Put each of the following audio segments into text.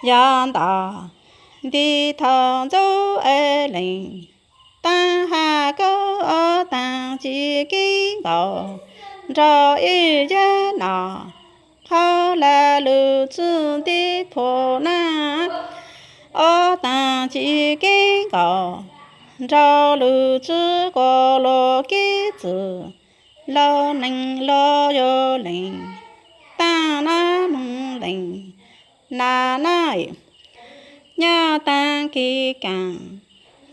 yog nto nti thaum ntxub es lees, taab has kaub ob taag ci keeb nkaus, nrau ib yab no qhov laj lug txwj ntij phum naj, ob taag ci keeb nkaus, nrau lug txwj quas lug kev txwm, lug neeg lug yug lees, taab nab moog lees, nas nab nyob taag kis kaam,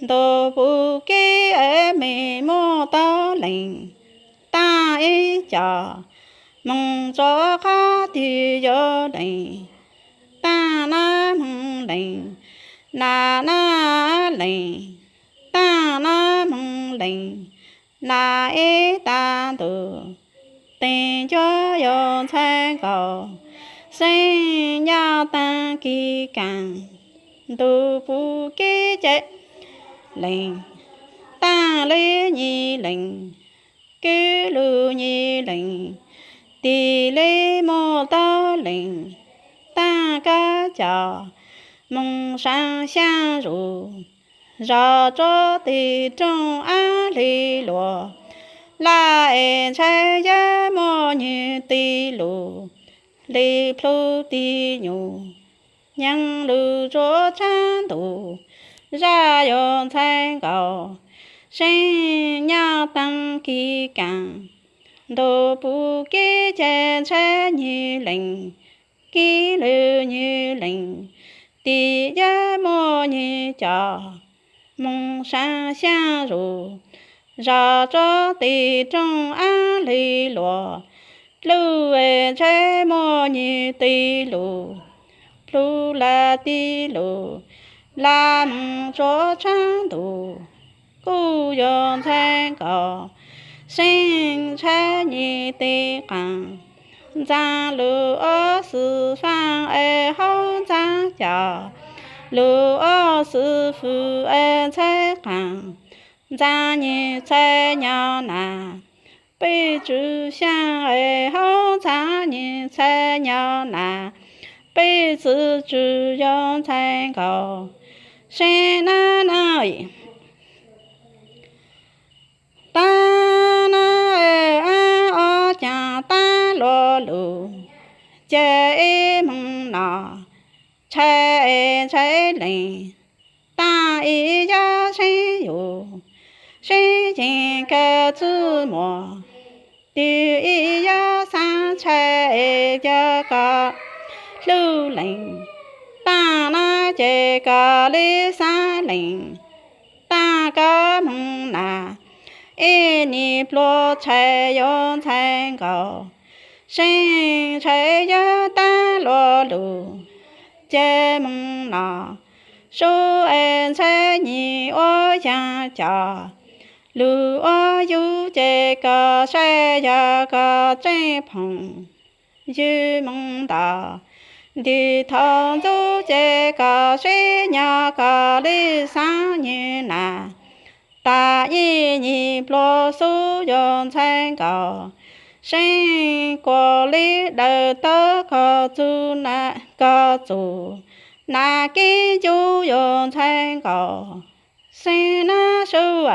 ntuj pum kev es mej muaj tau lees, taab ib co moog rua qab twg yuav lees, taab nab moog lees, nas nab lees, taab nab moog lees, nas ib tag ntuj, teem cuab yuav ntxhais nkaus, seeb nyob taag kis kaam, ntuj pum kev ces lees, taab lub nyim lees, kws lug nyim lees, tim lub muaj tau lees, taab kab cov moog saab xyaab zus, zog rua tim rooj ab hli luas, laj es ntshai yawg muaj nwg ti lus, hli plhu ti nyuj, nyeeg lug rua tshaab ntuj, zaj yuav ntxhais nkaus, seeb nyob taag kis kaam, ntuj pum kev ces ntshai nwg lees, kws lug nwg lees, tim yawg muaj nwg cov moog saab xyaab zus, zog rua tim rooj ab hli luas, lub es ntshai muaj nwg ti lus, plhu laj ti lus, laj moog rua tshaab ntuj, kuj yuav ntxhais nkaus, seeb ntshai nwg ti qaam, ntxaa lug ob xwb faaj es haub ntxaa cov, lug ob xwb fwm es ntxhais qaam, ntxaa nwg txhais nyo nas, peb tswv xyaab es haub ntxaa nwg txhais nyo nas, peb txwv tswv yuav ntxhais nkaus, seeb nab nab taab nab ab ob caag taab luas lug, ces ib moog no ntshai es ntshai lees, taab ib yog seeb yus, seeb yeeg kawg txuj muas, twb ib yog xaav ntshai es yog koj hlub lees, taab nab ces koj le xaav lees, taab koj moog nas, ib nyuas pluag tshais yuav ntxhais nkaus, seeb ntshai yog taab luas lug, ces moog no sub es ntshai nwg ua yaag cov, lug ua yug ces koj saib yog koj tseeb phoom, ywg moog nto nti thaum ntxub ces koj sib nyob koj le xaav nwg nas, taab ib nyuas pluag xub yuav ntxhais nkaus, seeb kuas le dawm tau koj txuj nas, koj txuj nas kev ncu yuav ntxhais nkaus, seeb nab sub